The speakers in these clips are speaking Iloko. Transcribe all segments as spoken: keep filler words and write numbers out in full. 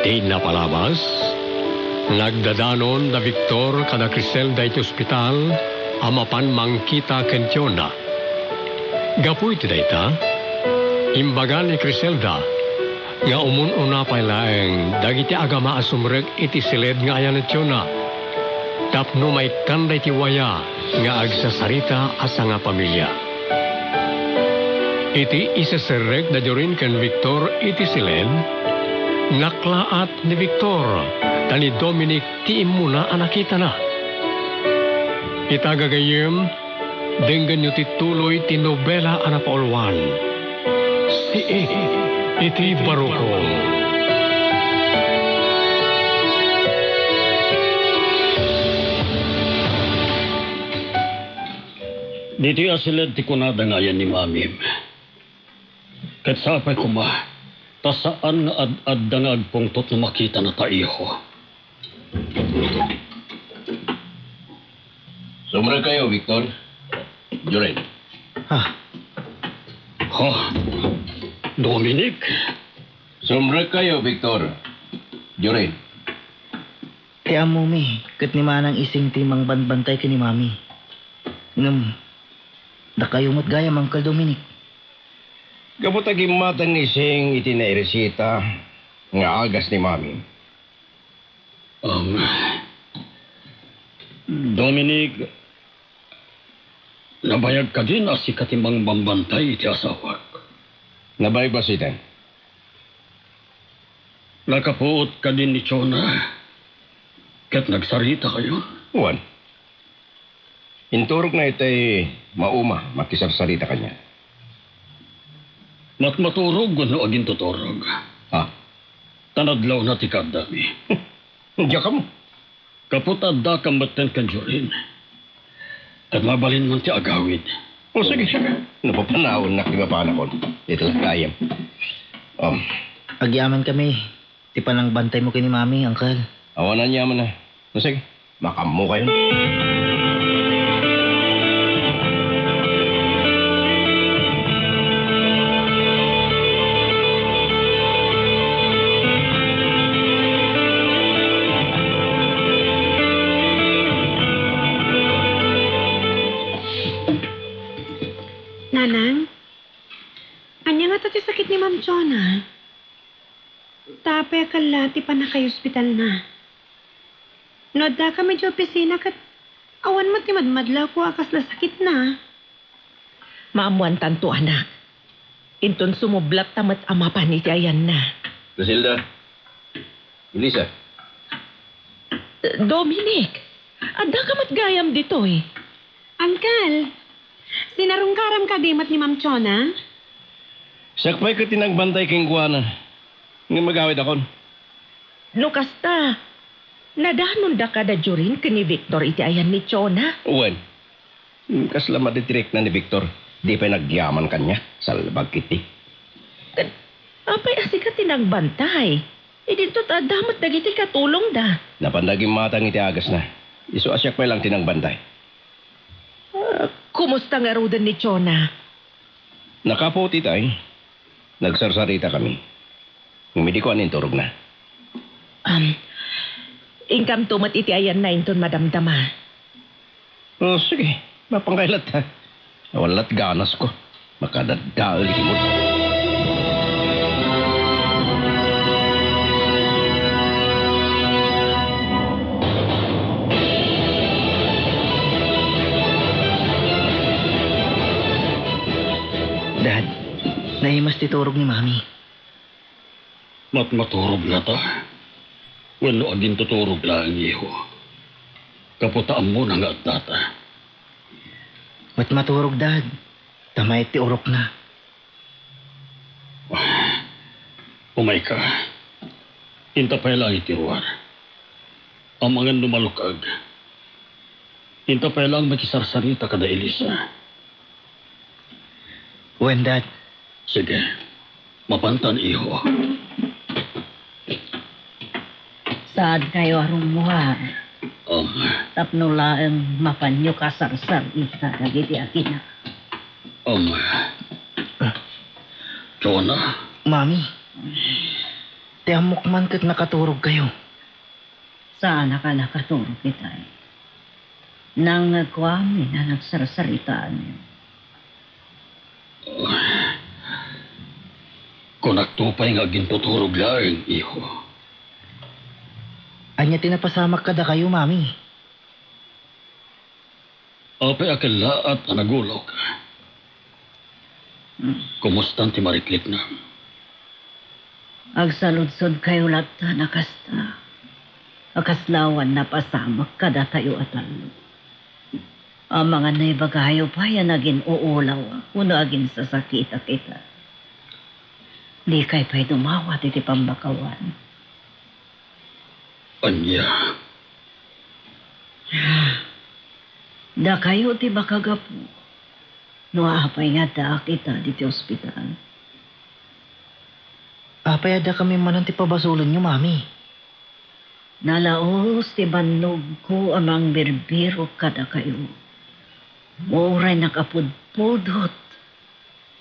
Ti napalabas, nagdadanon da Victor kada Criselda iti ospital a mapan mangkita ken Jonah. Gapu iti dayta, imbaga ni Criselda nga umun-una pay laeng dagiti agama a sumrek iti siled nga ayan ni Jonah tapno maikkanda iti waya nga agsasarita a sangapamilia. Iti iseserrek da Jorin ken Victor iti siled, naklaat ni Victor ta ni Dominic ti immuna a nakitana. Ita gagayyem, denggenyo ti tuloy ti nobela a napauluan, Siit iti Barukong. Ditoy a siled ti kunada nga ayan ni Mamim. Ket sapay koma, ta saan nga ad-adda nga agpungtot no makitana ta, iho. Sumrekkayo, Victor. Jorin. Ha? Ha? Dominic? Sumrekkayo, Victor. Jorin. Ti ammomi, ket ni Manang Ising ti mangbanbantay ken ni Mami. Ngem, dakayo met gayam, Uncle Dominic. Gapu ta gimmatang ni Ising iti nairesita nga agas ni Mami. Um, Dominic, nabayag kadin a sika ti mangbambantay iti asawak? Nabayag basiten. Nakapuot kadin ni Jonah ket nagsarita kayo? Wen. Inturogna itay mauma makisarsarita kaniak. Matmaturog wenno agintuturog? Ha? Ta nadlawna ti kaaddami. Diak ammo. Gapu ta addakam metten ken Jorin. Ket mabalinmon ti agawid. O, sige. Napapanaonnak ti mapanakon. Ita la gayam. Um. Agyamankami. Ti panangbantaymo ken ni Mami, Uncle. Awan aniamanna. No, sige, makaammokayon. Nanang, ania ngata ti sakit ni Ma'am Jonah? Ta apay a kalla ti pannakayospitalna? No addakam idiay opisina ket awan met ti madmadlaw ko a kasla sakitna. Maammoantanto, anak. Inton sumublatta met a mapan iti ayanna. Griselda. Elisa. Dominic, addaka met gayam ditoy. Uncle, sinarungkaram kadi met ni Ma'am Chona? Siak pay ket ti nagbantay kenkuana. Ngem agawidakon. No kasta, nadanonda kada Jorin ken ni Victor iti ayan ni Chona? Wen. Kasla maditirikna ni Victor. Di pay nagyaman kaniak. Salbag ketdi. Ket apay a sika ti nagbantay? Idinto ta adda met dagiti katulongda. Napanda gimmatang iti agasna. Isu a siak pay laeng ti nagbantay. Ah, kumusta ngaruden ni Chona? Nakapuot itay. Nagsarsaritakami. Ngem idi ko a ninturogna. Um, inkamto met iti ayanna inton madamdama. Oh, sige. Mapankay latta. Awan lat ganasko. Makadaddael iti mut. Dad, naimas ti turog ni Mami. Matmaturog ngata? Wenno agintuturog laeng, iho? Gapu ta ammona nga addata. Matmaturog, Dad. Ta maet ti urokna. Umayka. Inta pay laeng iti ruar. Amangan no malukag. Inta pay laeng makisarsarita kada Elisa. Wen, Dad. Sige. Mapantan, iho. Saadkayo a rummuar. Um. Tapno laeng mapanyo kasarsarita dagiti agina. Um. Chona? Mami. Ti ammok man ket nakaturogkayo. Saanak a nakaturog itay. Nangngegko amin a nagsarsaritaanyo. Kunakto pay nga agintuturog laeng, iho. Ania ti napasamak kadakayo, Mami? Apay a kellaat a nagulawka? Hmm. Kumustan ti mariklikna? Agsaludsodkayo latta a kasta, a kasla awan napasamak kadatayo a tallo. Amangan no ibagayo pay a nagin-uulawak wenno aginsasakitak ita. Dikay pay dumawat iti pammakawan. Ania? Dakayo ti makagapu no apay nga addaak ita diti ospital. Apay addakami manen ti pabasolenyo, Mami? Nalaus ti bannogko a mangbirbirok kadakayo. Uray nakapudpudot,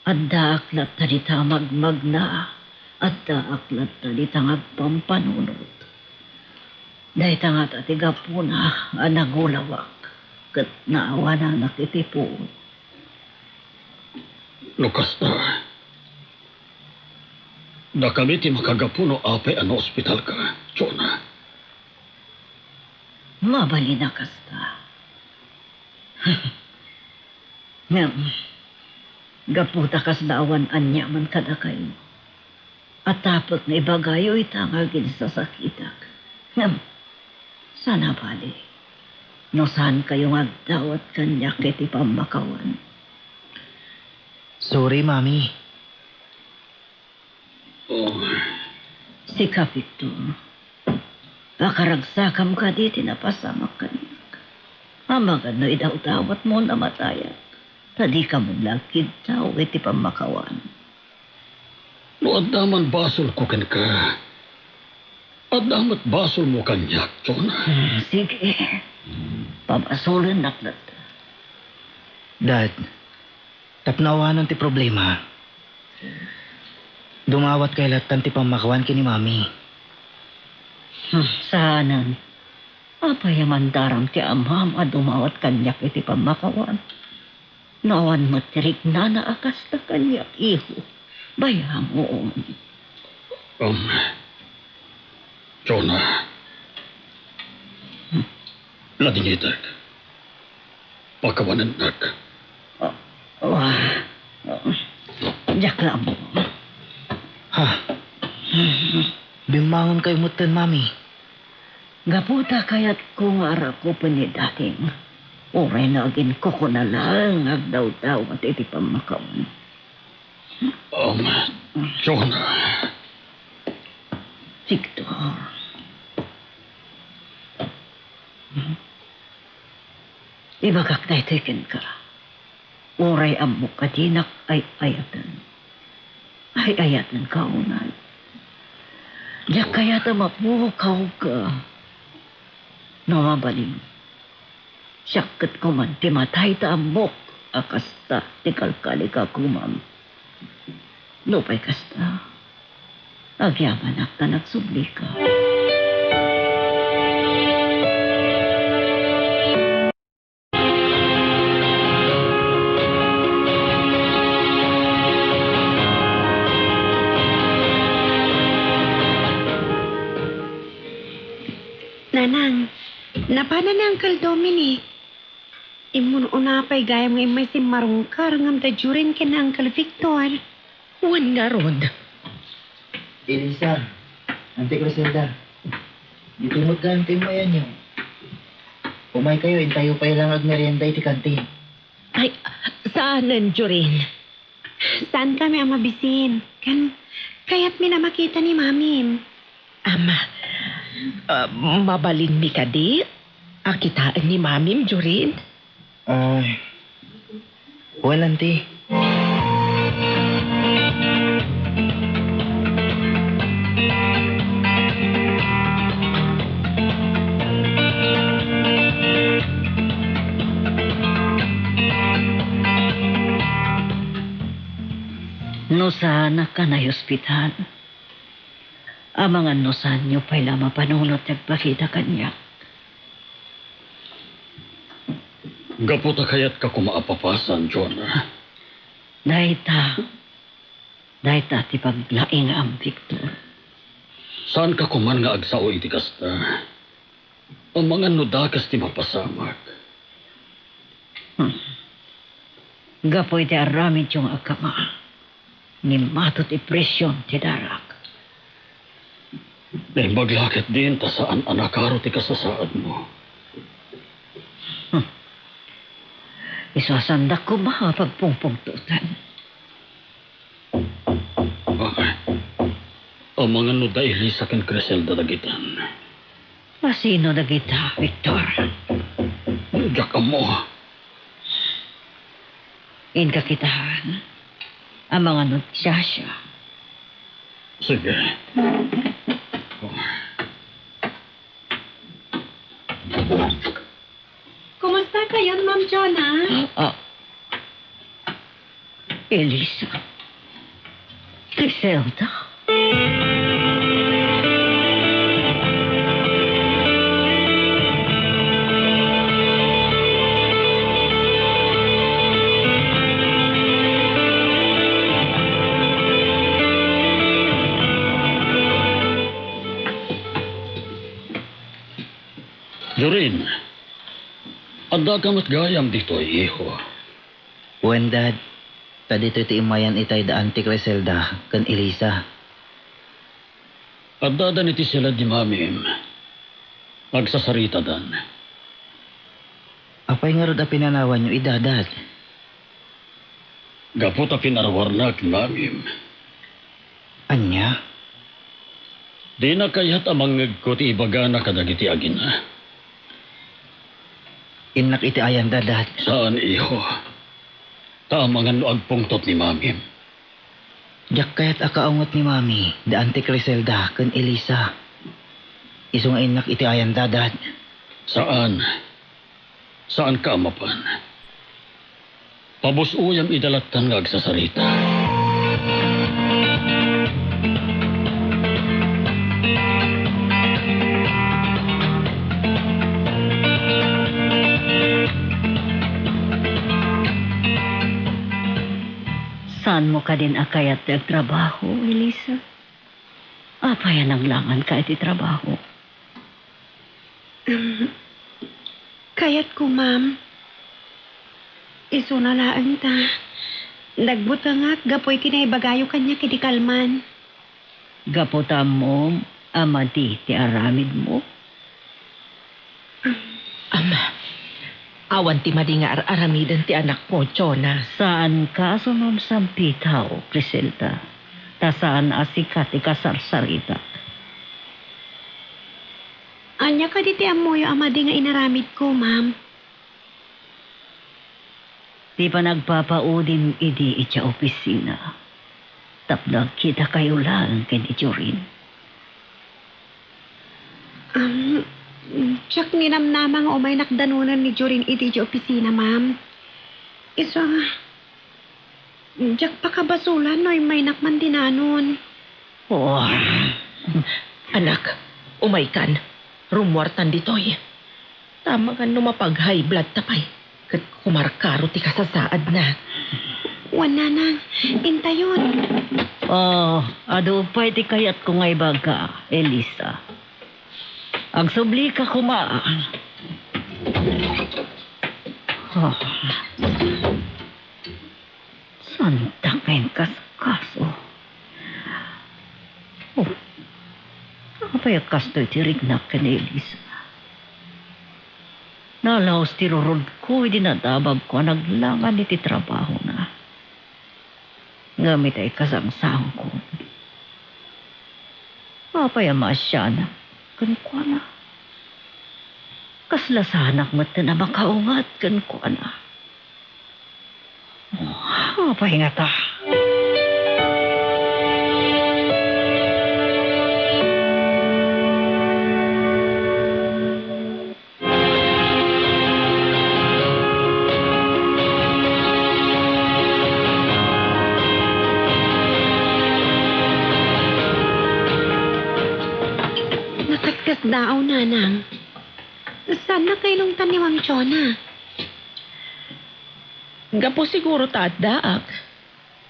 addaak latta dita a magmagna, addaak latta dita nga agpampanunot. Dayta ngata ti gapuna a nagulawak ket naawananak iti puot. No kasta, dakami ti makagapu no apay a naospitalka, Jonah. Mabalin a kasta. Ngem, gapu ta kasla awan aniaman kadakayo, atapek nga ibagayo ita nga aginsasakitak. Ngem, saan a bali no saankayo nga agdawat kaniak iti pammakawan. Sorry, Mami. Oh. Sika, Victor, pakaragsakam kadi ti napasamak kaniak. Amangan no idawdawatmo a namatayak, ta dika met la agkiddaw iti pammakawan. No adda man basolko kenka, adda met basolmo kaniak, Jonah. Hmm, sige. Pabasolennak latta. Dad, tapno awanan ti problema, dumawatkayo lattan ti pammakawan ken ni Mami. Hmm, saanen. Apay a mandaram ti amam a dumawat kaniak iti pammakawan? No awan met ti riknana a kasta kaniak, iho. Bayam, uon. Um, Jonah. Ladingitek. Pakawanennak. Ah, ah, ah, diak la ammo. Ha? Bimmangonkayo metten, Mami. Gapu ta kayatko nga arakupen ni Dating, uray no aginkukuna laeng nga agdawdawat iti pammakawan. Um, Jonah. Victor. Ibagak daytoy kenka. Uray ammok a dinak ay-ayaten. Ay-ayatenka unay. Diak kayat a mapukawka. No mabalin, siak ket koman ti matay ta ammok a kasta ti kalkalikakumam. Nupay kasta, agyamanak ta nagsublika. Nanang, napanan ni Uncle Dominic? Immun-una pay gayam nga immay simmarungkar ngem da Jorin ken Uncle Victor. Wen ngarud. Elisa, Auntie Criselda, ditoy met gayam ti immayanyo. Umaykayo, intayo pay la nga agmerienda iti kantin. Ay, saanen, Jorin. Saankami a mabisin. Ken, kayatmin a makita ni Mamim. Ama, ah, mabalinmi kadi a kitaen ni Mamim, Jorin? Ay, wen, Auntie. No saanak a naiospital, Amangan no saanyo pay la mapanunot ti agpakita kaniak. Gapu ta kayatka koma a papasan, Jonah. Dayta, dayta ti paglaingam, Victor. Saanka koman nga agsao iti kasta. Amangan no dakes ti mapasamak. Hmm. Gapu iti aramidyo nga agkama, nimmato ti presion ti darak. Naimbag la ketdin ta saan a nakaro ti kasasaadmo. Hmm. Isu a saandak koma a pagpungpungtotan. Ah, amangan no da Elisa ken Criselda dagitan. Asino dagita, Victor? Diak ammo. Inka kitaen. Amangan no siasio. Sige. Kumusta kayon, Ma'am Jonah? Ah, Elisa. Criselda. Jorin, addaka met gayam ditoy, iho. Wen, Dad, ta ditoy ti immayan itay da Auntie Criselda ken Elisa. Addadan iti silad ni Mamim. Agsasaritadan. Apay ngarud a pinanawanyo ida, Dad? Gapu ta pinaruarnak ni Mamim. Ania? Dina kayat a mangngegko ti ibagana kadagiti agina. Innak iti ayanda, Dad. Saan, iho. Ta amangan no agpungtot ni Mamim. Diak kayat a kaunget ni Mami da Auntie Criselda ken Elisa. Isu nga innak iti ayanda, Dad. Saan. Saanka a mapan. Pabus-oyam ida lattan nga agsasarita. Saanmo kadin a kayat ti agtrabaho, Elisa? Apay a naglanganka iti trabaho? Um, kayatko, ma'am. Isuna laeng ta nagbutengak gapu iti naibagayo kaniak idi kalman. Gapu ta ammom a madi ti aramidmo? Ama, awan ti madi nga ar-aramiden ti anakmo, Jonah. Saanka a sumamsampitaw, Criselda, ta saan a sika ti kasarsaritak. Ania kadi ti ammoyo a madi nga inaramidko, ma'am? Ti panagpapaudim idi idiay opisina tapno agkitakayo laeng ken ni Jorin. Um, diak ninamnama nga umaynak danunen ni Jorin idi idiay opisina, ma'am. Isu a, diak pakabasolan no immaynak man dinanon. Oh. Anak, umaykan. Rummuartan ditoy. Ta amangan no mapag-high blood ta pay ket kumarkaro ti kasasaadna. Wen, nanang, intayon. Oh, adu pay ti kayatko nga ibaga, Elisa. Agsublika koma. Oh. Saandak nga inkaskaso. Oh, apay a kastoy ti riknak ken ni Elisa? Nalaos ti rurodko idi nadabagko a naglangan iti trabahona. Ngem itay kasangsanko, apay a maasianak kenkuana? Kasla saanak metten a makaunget kenkuana. Apay ngata? Daaw, nanang. Saannak nga inungtan ni Ma'am Chona? Gapu siguro ta addaak.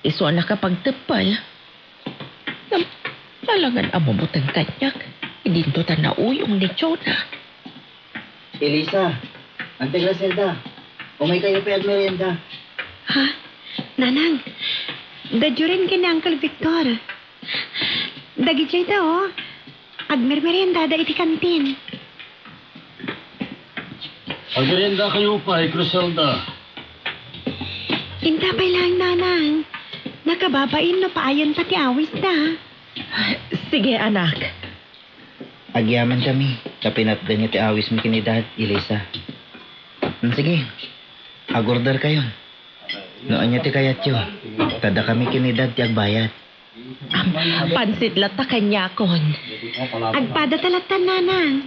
Isu a nakapagteppel. Ngem, alangan a mumuteng kaniak, idinto ta nauyong ni Chona. Elisa, Ante Griselda, umay kayo pay agmerienda. Ha? Nanang, da Jorin ken ni Uncle Victor. Dagidiay da, oh. Agmermeriendada iti kantin. Agmerienda kayo pay, Griselda. Inta pay laeng, nanang. Nakababain no paayenta ti awisda. Sige, anak. Agyaman kami, ta pinatdengyo ti awismi ken ni Dad, Elisa. Hmm, sige, agorder kayo. No ania ti kayatyo, ta dakami ken ni Dad ti agbayad. Am, pansit latta kaniakon. Agpadata latta, nanang.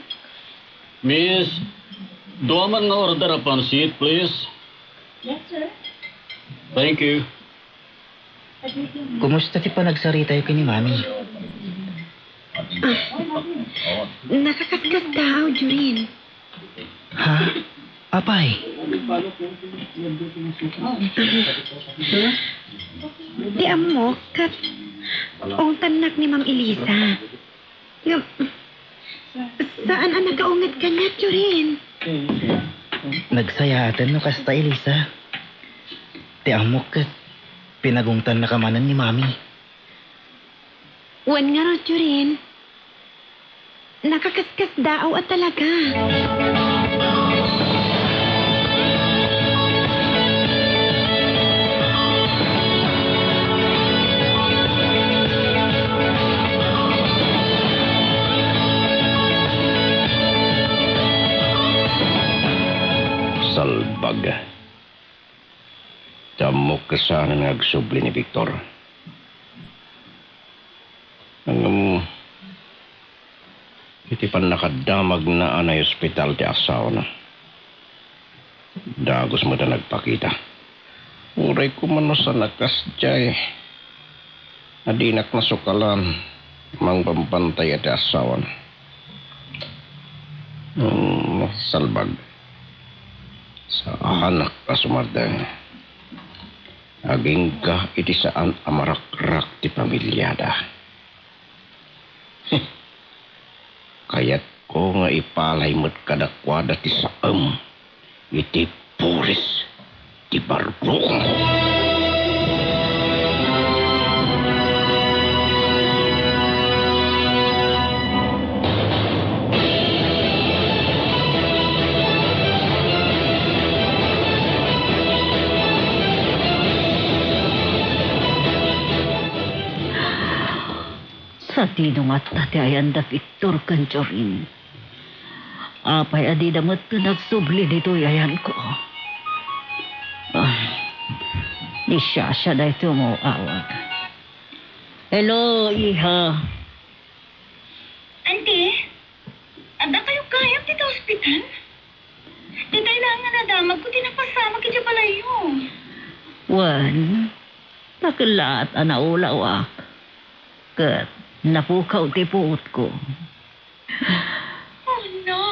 Miss, dua man nga order a pansit, please. Yes, sir. Thank you. Kumusta ti panagsaritayo ken ni Mami? Ah, nakakaskasdaaw, Jorin. Ha? Apay? Ti ammok, ket ungtannak ni Ma'am Elisa. Ngem, saan a nakaunget kaniak, Jorin. Nagsayaaten no kasta, Elisa. Ti ammok ket pinagungtannaka manen ni Mami. Wen ngarud, Jorin. Nakakaskasdaaw a talaga. Salbag. Ti ammok ket saanen nga agsubli ni Victor. Ngem, iti pannakaddamagna a naospital ti asawana, dagus met a nagpakita. Uray koma no saan a kasdiay a dinak nasukalan mangbambantay iti asawana. Hmm, salbag. Saanak a sumardeng. Agingga iti saan a marakrak ti pamiliada. Kayatko nga ipalay met kadakuada ti saem iti puris ti barrukongko. Sadino ngata ti ayan da Victor ken Jorin? Apay a dida metten agsubli ditoy ayanko? Ah, ni Shasha daytoy nga awag. Hello, iha. Auntie, adda kayo gayam dita ospital? Dayta laeng nga nadamagko ti napasamak idiay balayyo. Wen, nakellaat a naulawak. Ket napukaw ti puotko. Oh, no.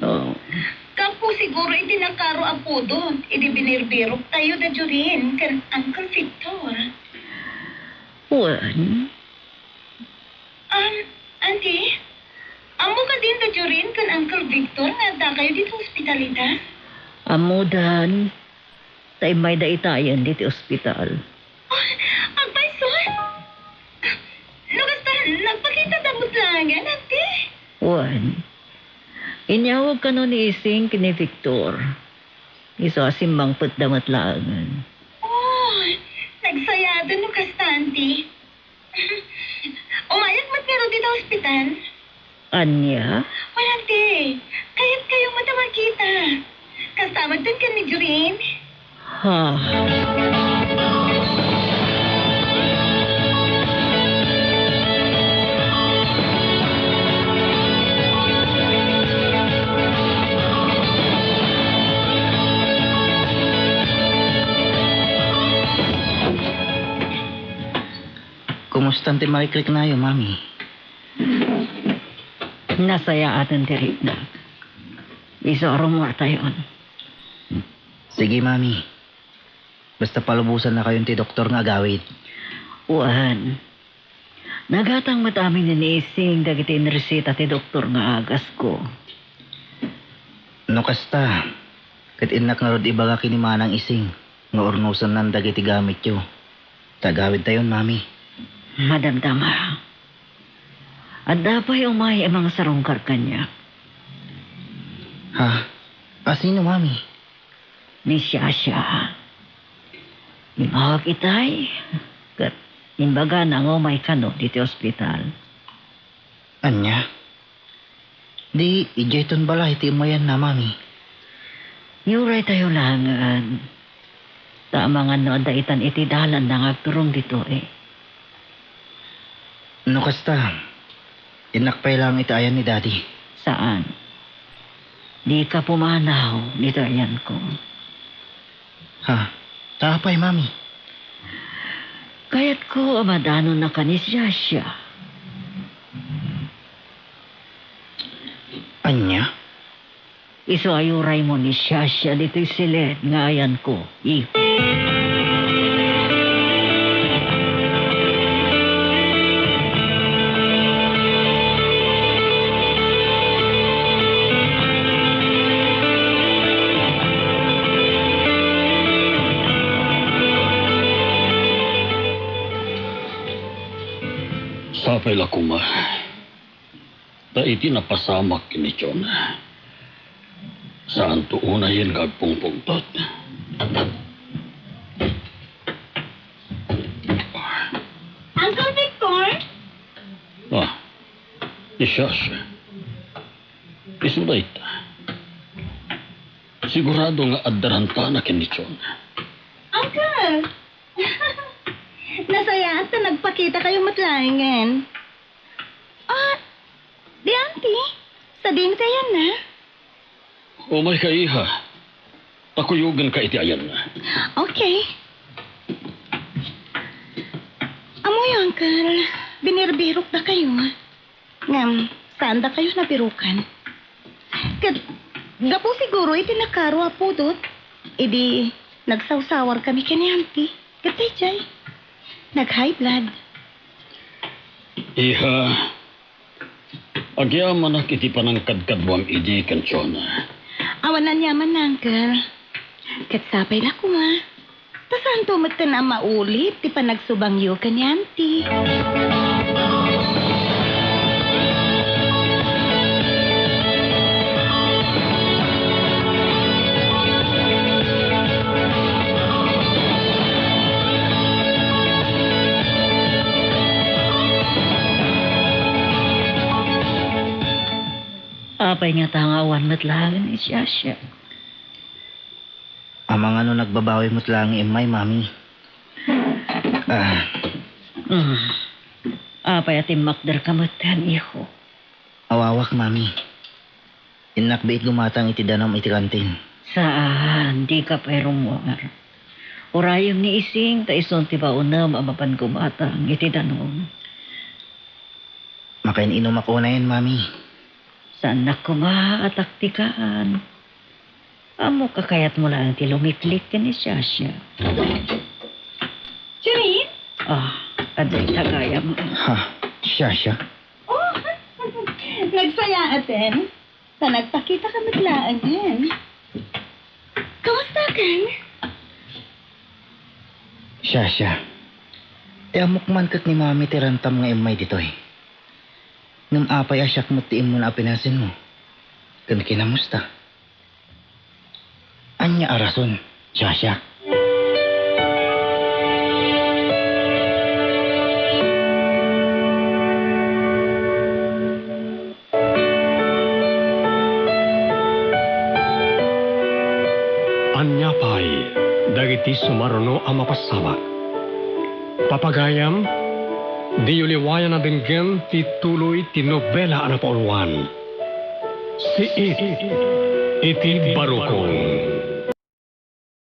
Oh. Gapu siguro iti nakaro a pudot idi binirbiroktayo da Jorin ken Uncle Victor. Wen? Um, Auntie, ammo kadin da Jorin ken Uncle Victor nga addakayo dita ospital ita? Ammodan. Ta immayda itayen diti ospital. Oh, agpayso? No kasta, nagpakitata met laengen, Auntie? Wen, inyawag kano ni Ising ken ni Victor. Isu a simmangpetda met laengen. Oh, nagsayaaten no kasta, Auntie. Umayak met ngarud dita ospital. Ania? Wen, Auntie, kayatkayo met a makita. Kasta met ken ni Jorin. Ha? Kumusta ti marikriknayo, Mami? Nasayaaten ti rikna. Isu a rumuartayon. Sige, Mami. Basta palubosannakayon ti doktor nga agawid. Wen, nagatang met amin ni Ising dagiti inreseta ti doktor nga agasko. No kasta, ket innak ngarud ibaga ken ni Manang Ising nga urnosennan dagiti gamityo. Ta agawidtayon, Mami. Madamdama. Adda pay umay a mangasarungkar kaniak. Ha? A sino, Mami? Ni Shasha. Immawak itay, ket imbagana nga umay kano ditoy ospital. Ania? Di, idiayton balay ti ummayanna, Mami. Iuraytayo laengen. Ta amangan no adda itan iti dalanna nga agturong ditoy. No kasta, innak pay laeng iti ayan ni Daddy. Saan? Dika pumanaw ditoy ayanko. Ha? Ta apay, Mami? Kayatko a madanonnaka ni Shasha. Ania? Isu a iuraymo ni Shasha ditoy siled nga ayanko, iho. Sapay la koma. Ta iti napasamak ken ni John, saanto unayen nga agpungpungtot. Uncle Victor? Ah, ni Shasha. Isu dayta. Sigurado nga adda rantana ken ni John. Uncle! Nasayaat ta nagpakitakayo met laengen. Ah, di, Auntie, sadino ti ayanna? Umayka, iha. Ta kuyogenka iti ayanna. Okay. Ammoyo, Uncle, binirbirokdakayo. Ngem, saandakayo nabirokan. Ket, gapu siguro iti nakaro a pudot, idi nagsawsawarkami ken ni Auntie. Ket daydiay, nag-high blood. Iha, agyamanak iti panangkadkaduam idi ken Jonah. Awan aniaman, Uncle. Ket sapay la koma. Ta saanto metten a maulid ti panagsubangyo ken ni Auntie. Apay ngata nga awan met laengen ni Shasha? Amangan no nagbabawi met laeng nga immay, Mami. Ah. Mm. Apay a timmakderka metten, iho? Awawak, Mami. Innak biit gumatang iti danum iti kantin. Saan, dika pay rummuar. Urayem ni Ising ta isun ti baonem a mapan gumatang iti danum. Makain-inumak unayen, Mami. Saannak koma a taktikan. Ammok a kayatmo laeng ti lumiklik ken ni Shasha. Jerin? Ah, adda ita gayam. Ha? Shasha? Oh, nagsayaaten. Ta nagpakitaka met laengen. Kumusta ken? Shasha, ti ammok man ket ni Mami ti rantam nga immay ditoy. Ngem apay a siak met ti immuna a pinasenmo? Ken kinamusta? Ania a rason, Shasha? Ania pay dagiti sumaruno a mapasamak? Papagayam, diyo liwayan a denggen ti tuloy ti nobela a napauluan, Siit iti Barukong.